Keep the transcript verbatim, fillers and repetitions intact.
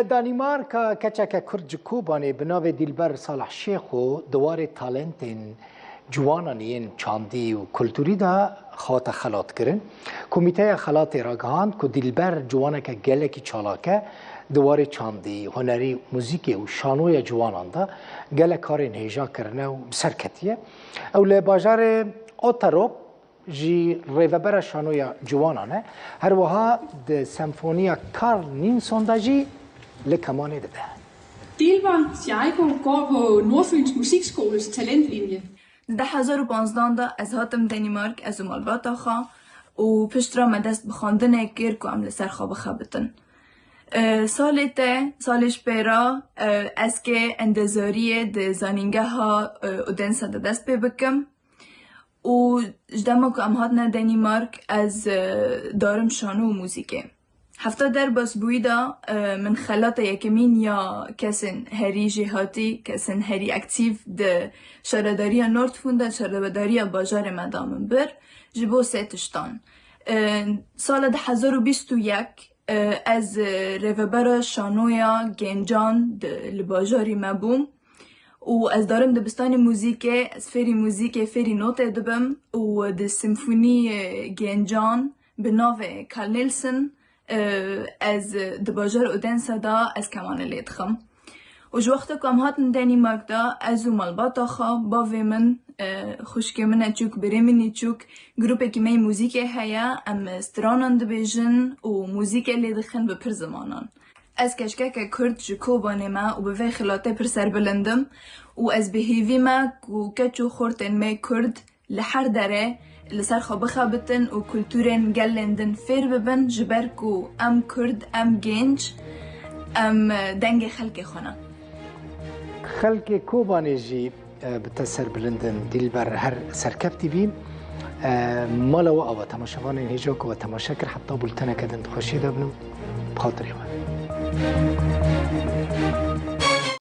Danîmarka, keçeke Kurd ji Kobanê bi navê Dîlber Salih Şêxo di warê talentên ciwanan yên çandî û kulturî de xate xelatkirin. Komîteya xelatê ragihand ku Dîlber ciwaneke gelekî çalak e, di warê çandî, hunerî, muzîkê û şanoya ciwanan de gelek karên hêja kirine û bi ser ketiye. Ew li bajarê Otterop jî rêvebera şanoya ciwanan e. Her wiha di senfoniya Carl Nielsen de jî li kemanê dide. Dilber Şêxo går på Nordfyns Musikskoles talentlinje. Di du hezar û panzdan de ez hatim Danimark, ez û malbata xwe, û piştre me dest bi xwendinê kir ku em li ser xwe bixebitin. E, salê te, salê ji pê re, e, ez kê endezariyê di zanîngeha, e, Odense de dest pê bikim. Û ji dema ku em hatine Danimark, ez, e, darim şano û muzîkê. Hefta derbas bûyî de, e, min xelata yekemîn ya kesên herî jêhatî, kesên herî aktîf di şaredariya Nordfynd de, şaredariya bajarê me de min bir, ji bo sê tiştan. E, sala du hezar û bîst û yek, e, ez, e, rêvebera şanoya gencan di, li bajarî me bûm. Û ez darim dibistanê muzîkê, ez fêrî muzîkê, fêrî notê dibim û di simfoniyê gencan bi navê Carl Nielsen, e, ez di bajar Odense de ez kemanê lê dixim. Û ji wexta ku em hatin Danimark de, ez û malbata xwe, bavê min, e, xwişkê min e çûk, birê min î çûk, grûpekî me yê muzîkê heye, em stranan dibêjin û muzîkê lê dixin bi pir zimanan. Ez keçkeke Kurd ji Kobanê me û bi vê xilatê pir serbilind im û ez bi hêvî me ku keç û xortên me Kurd li her derê li ser xwe bixebitin û kulturên gelên din fêr bibin, ji ber ku em Kurd, em gênc, em dengê xelkê xwe ne. Xelkê Kobanê jî, e, bi te serbilind in, Dîlber, her serkeftî bî. E, mala we ava, temaşevanên hêja ku we temaşe kir, heta bulteneke din di xweşiyê de bin û bi xatirê we.